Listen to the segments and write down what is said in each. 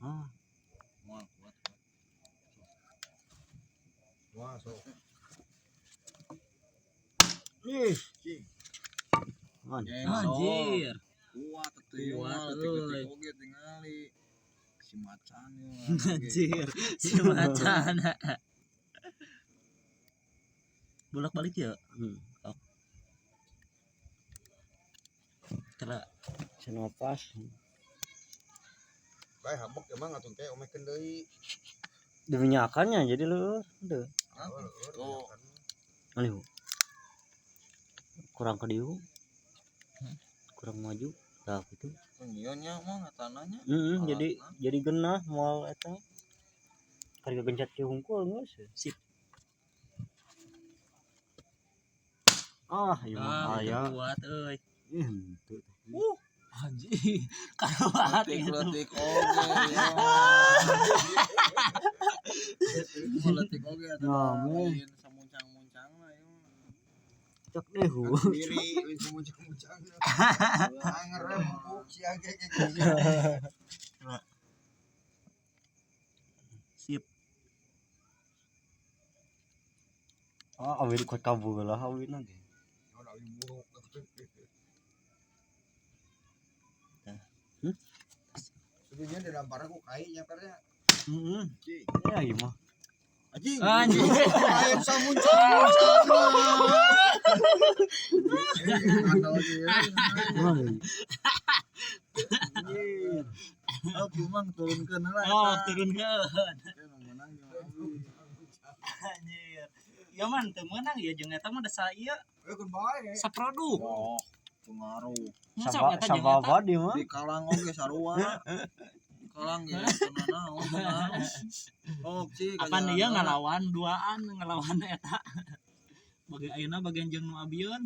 Ah, Moal kuat. Wah, sok. Ih. Cing. Man. Anjir. Kuat atuh ieu Kuat, mah leutik-leutik euy. oge tingali. Si macan ieu mah. Anjir, si macan. Bolak-balik ya? Hmm. Kira Senopas. Bae habek emang atuh teh omekeun deui. Diminyakannya jadi leueur. Henteu. Tuh. Alih. Kurang ke dieu. Kurang maju. Tah gitu. Ieu nya mah tanahnya. Heeh, jadi genah moal eta. Karek gencet kieu hungkul geus. Sip. Ah, ieu mah ah, aya. kuat euy. Ih, henteu. Anjir, karuat itu. Leutik-leutik oge ieu mah. Ieu mah leutik oge atuh. Nah, meh. Lain samuncang-muncangna ieu mah. Cek deh hu. Sendiri lain samuncang-muncang. Anger rembuk sia ge ge. Sip. Ah, awi kuat kabur lah awi ge. Oh, awi buruk. Hmm? Sebenarnya dilempar aku kai nya karena Heeh. cing. Ya ieu mah. Anjing. Anjing. Lain samuncang-muncang. Wah, Oh, kumang turunkeun heula. Oh, turunkeun. Eta nu meunang jeung abi. Anjir. Ya man teu meunang ya jeung eta mah desa ieu Eh, keun bae. saproduk. Oh, pengaruh. Masa Saba eta jeung saba eta? di mah. Di kalang oge sarua. Di kalang ge teu naon pengaruh. Oh, cik Apan ieu ngalawan duaan ngalawan eta. Bagi ayeuna bagian jeung nu abieun.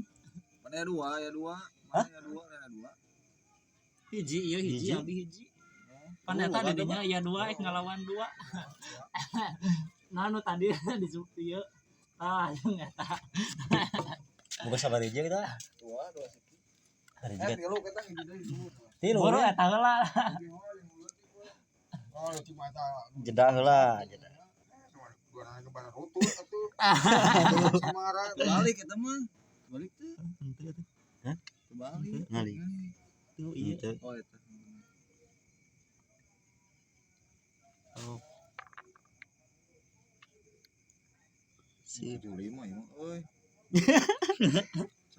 Mana ya dua, ya dua. Mana ya dua, ya dua. Hiji ieu hiji Hiji. abi hiji. Pan eta Oh, di dinya ya dua ngalawan dua. Nah nu tadi di ieu. Ah, jeung eta. Bukan sabar aja kita. Dua, dua siki. Hari Eh, juga tilu kita hiji deui dulu. tilu. Boro ya. eta heula. Oh, leutik mata. Jeda heula, jeda. Dua nana ke banar rutut atuh. Samara. Balik eta mah. Balik teh. Henteu atuh. Hah? Balik. Ngali. Tuh iya. Henteu. Oh, eta. Oh. Sip. 75 ieu mah euy.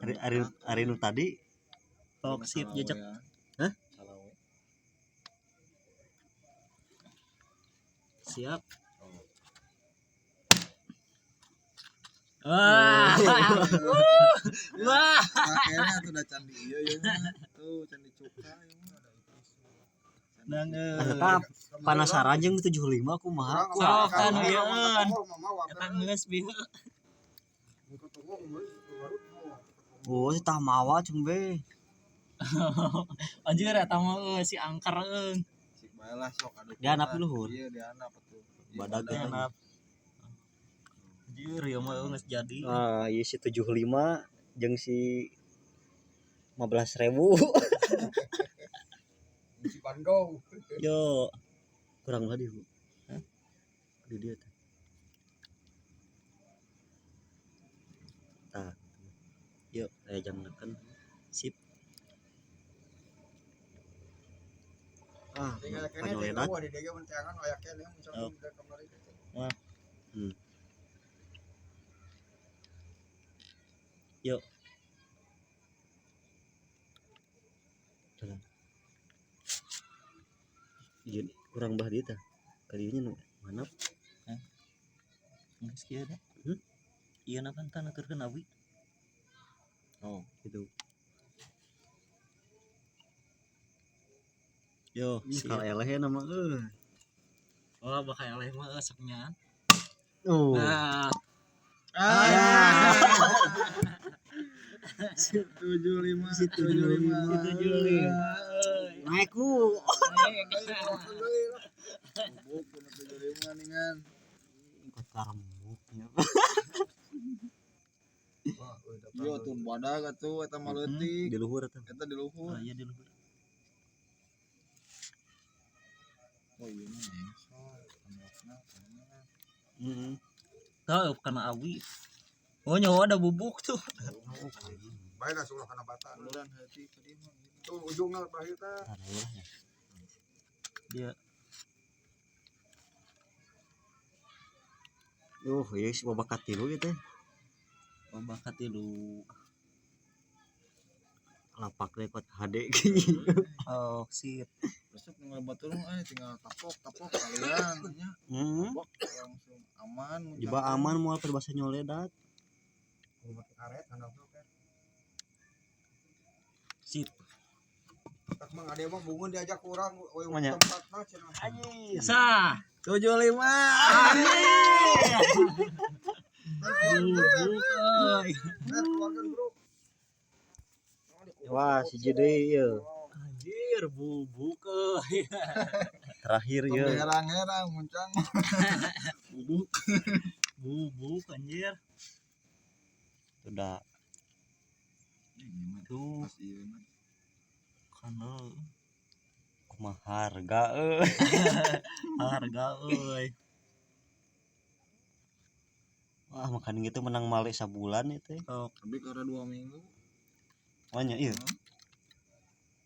Ari ari ari nu tadi Oh, sip jejak. Hah? Salawe. Siap. Wah. Wah. Kakeknya tuh udah candi ieu ieu mah. Tuh candi cuka ieu mah. Nang tetap penasaran jeung 75 kumaha. Sok kan ieueun. Eta geus bieu. Oh, tah mawa cung be. Anjir eta mah euy si angker euy. Sik bae lah sok adu. Dianap luhur. Iya, dianap atuh. Iya, Badag badag. eta. Enak. Anjir ieu mah euy geus jadi. Ah, ieu si 75 jeung si 15.000. Si Bandung. Yo. Kurang lah di, Bu. Hah? Di dia teh. Tah. Yuk. Aya jang neken. Sip. Ah, Tinggal kene panyoledat. di dege menteangan aya kene muncul Oh. udah kamari gitu. Hmm. Yuk. Jalan. Ieu kurang bah dieu tah. Kadieunya nu mana? Geus kieu da. Hmm? Ieu na pan tah nuturkeun awi. Oh, Gitu. Yo, Ih, siap. kalau eleh ya nama euy. Oh, bakal eleh mah euy sok nya. Oh. Nah, Ah. 75 75. 75 euy. Naik ku. Bubuk kuna 75 ningan. Ikut karembuk nya. Yo tuh badag atuh eta mah leutik. Di luhur eta. Eta di luhur. Oh, iya di luhur. Oh iya mah nyengsor. Anakna kana. Heeh. Tahu kana awi. Oh nyawa ada bubuk tuh. Bae dah suruh kana bata. Uluran heuti ka dieu mah. Tuh ujungna terakhir tah. Taruh lah. Dia Duh, ieu si babak katilu ieu teh. babak katilu. Lapak teh kuat HD. Oh, sip. Besok tinggal baturung euy tinggal tapok-tapok kalian nya. Heeh. Bok langsung aman muncak Jiba teh. aman moal perbasa nyoledat. Kudu make karet handap tuh kan. Sip. Tak mah ade mah bungun diajak urang we Manya. tempatna cenah. Anjir. Sah. 75. Bubuk euy. Eh, keluarkan bro. Wah, siji deui ieu. Anjir, bubuk euy. Terakhir ieu. Herang-herang muncang. Bubuk. Bubuk anjir. Udah Tuh, Pas ieu mah. kana kumaha harga euy. harga euy. Wah, makan gitu menang male sabulan itu. Sok Tapi karena 2 minggu. Banyak ieu.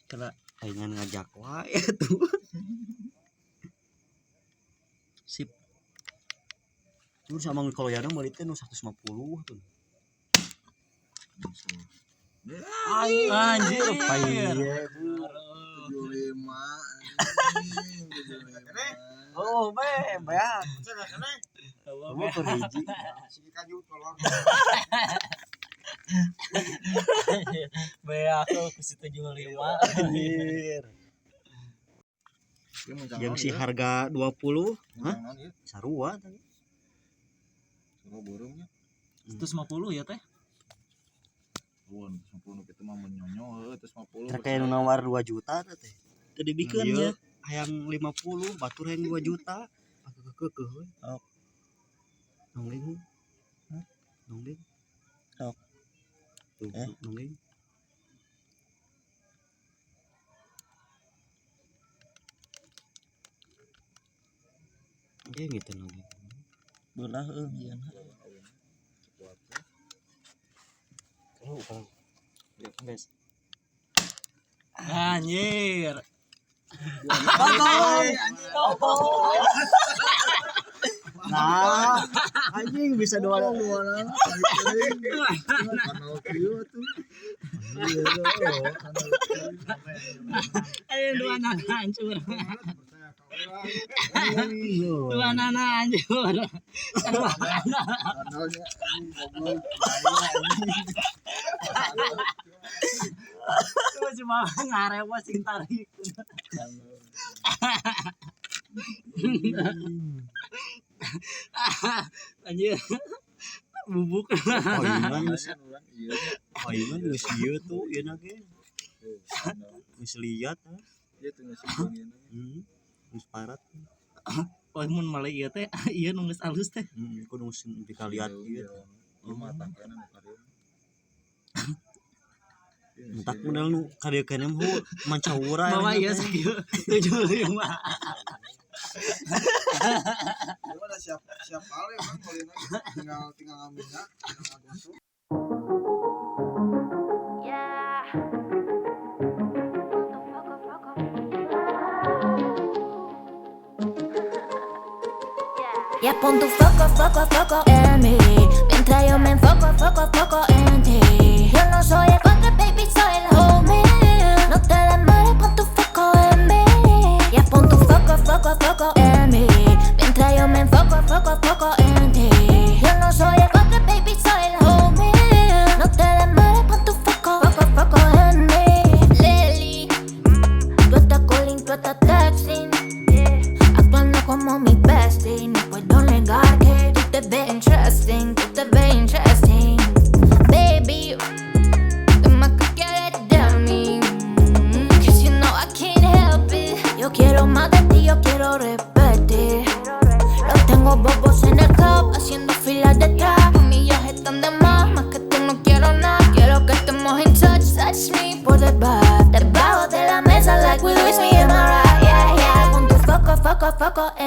kena Aingan ngajak wae tuh. sip. Terus sama kalau ya meuli teh nu 150 tuh. Anjir, Iya. 75 anjing, 75. Oh, be, beak. Cenah keneh. Kamu keur hiji. Si kaju tolong. Beak ke situ 75. Anjir. Ieu muncang Yang naon si ieu? harga 20, hah? Muncang naon ieu? Sarua tadi. Sarua beureumnya. 150 ya teh. Wah, 150 nu kitu mah menyonyo heuh 150. Terkait nu nawar 2 juta teh. Teu dibikeun Ieu ya. hayang 50, batur hayang 2 juta. Keukeuh we. Oh. Nonggeng. Hah? Nonggeng. Oh. Tuh, Eh? nonggeng. Dia gitu nonggeng. Belah euy ieu. Kalau kalau Guys. Anjir. Nah, anjing bisa dua Dua dua kieu tuh. Ayo dua nana hancur. Percaya ka urang. Dua nana hancur. Kanalnya anjing goblok. Cuma cuma ngarewa sing tarik. Anjir. Bubuk. Paingan geus Urang ieu nya. paingan geus ieu tuh ieu na ge. Geus liat. Ieu tuh geus ieu. Heeh. Geus parat. Oh mun male ieu teh ieu nu geus alus teh. Heeh, kudu geus dikaliat ieu. Ieu mah tangkana nu karieu. Entak model nu kadieu keneh mah mancawura Bawa ieu sakieu 75. Ieu mah siap siap ale mah meulina tinggal tinggal ngambilna, tinggal ngagosok. Yeah. Ya pon tu foco, foco, foco en mí. Mientras yo me enfoco, foco, foco en ti. Yo no soy el contra, baby, soy el homie. No te demores, pon tu foco en mí. Ya pon tu foco, foco, foco en mí. Mientras yo me enfoco, foco, foco en ti. Yo no soy el contra, baby, soy el homie. No te demores, pon tu foco, foco, foco en mí. Lely, tú estás calling, tú estás texting. Actuando como mi bestie. No puedo negar que tú te ves interesting, tú te ves interesting. Baby, ¿qué más que quieres de mí? Cause you know I can't help it. Yo quiero más de ti, yo quiero repetir. Los tengo bobos en el club, haciendo filas detrás. Millas están de más, más que tú no quiero nada. Quiero que estemos en touch, touch me por debajo. Debajo de la mesa, like we Luis, me and my right, yeah, yeah. Pon tu foco, foco, foco, foco en